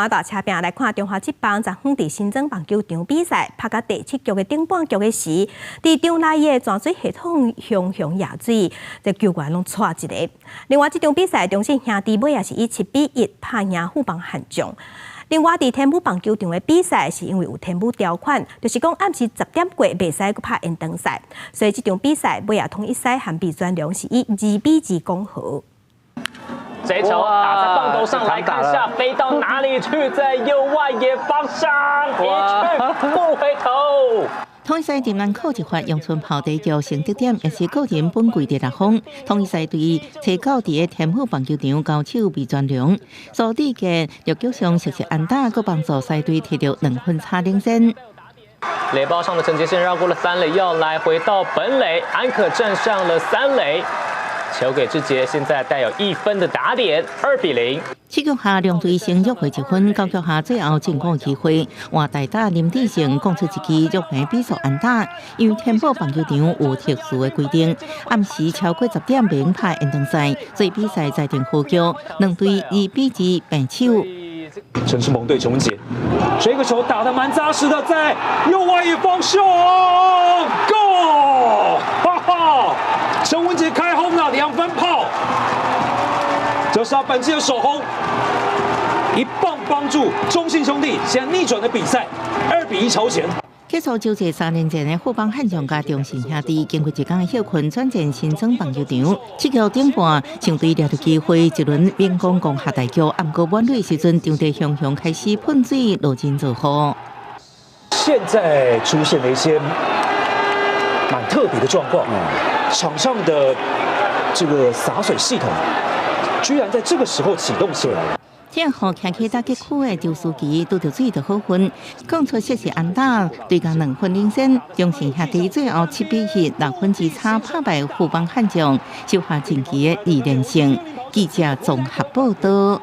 大車拼來看中華職棒昨昏佇新莊棒球場比賽，拍到第七局的頂半局的時，佇場內的泉水系統雄雄溢水，這球員攏掣一个。另外，這場比賽中信兄弟尾仔是以7比1拍贏富邦悍將。另外，佇天母棒球場的比賽是因為有天母條款，就是講暗時10點過袂使閣拍延長賽，所以這場比賽尾仔統一獅和味全龍是以2比2講和。這球打在棒頭上，來看下飛到哪裡去？在右外野方向，一去不回頭。統一獅佇南口一發陽春炮第一局先得點，也是個人本季第六轟。統一獅對初九佇个天母棒球場交手味全龍，蘇智傑六局上實施安打，閣幫助獅隊提著2分差領先。壘包上的陳傑憲繞過了三壘，要來回到本壘，安可站上了三壘。球給志傑，現在帶有1分的打點，2比0。七局下兩隊先約回1分，九局下最後進攻機會，換大打林智勝攻出一支約平比數安打。因為天母棒球場有特殊的規定，暗時超過10點袂拍延長賽，所以比賽裁定和局，兩隊2比2平手。陳世鵬對陳文傑，這個球打得蠻紮實的，在右外野方向，Go！哈哈，陳文傑開轟了，2分炮，這是他本季的首轟，一棒幫助中信兄弟現在逆轉的比賽，2比1超前。結束洲際三連戰的富邦悍將佮中信兄弟，經過一工的歇睏，轉戰新莊棒球場。七局頂半，強隊掠著機會，一輪猛攻攻下大局，毋過滿壘時陣，場地雄雄開始噴水落真做雨。現在出現了一些蠻特別的狀況，場上的這個灑水系統居然在這個時候啟動起來了。天后徛起打結區的周思齊拄著水就好分，扛出適時安打，追加2分領先。中信兄弟最後7比1 6分之差拍敗富邦悍將，收下近期的2連勝。記者綜合報道。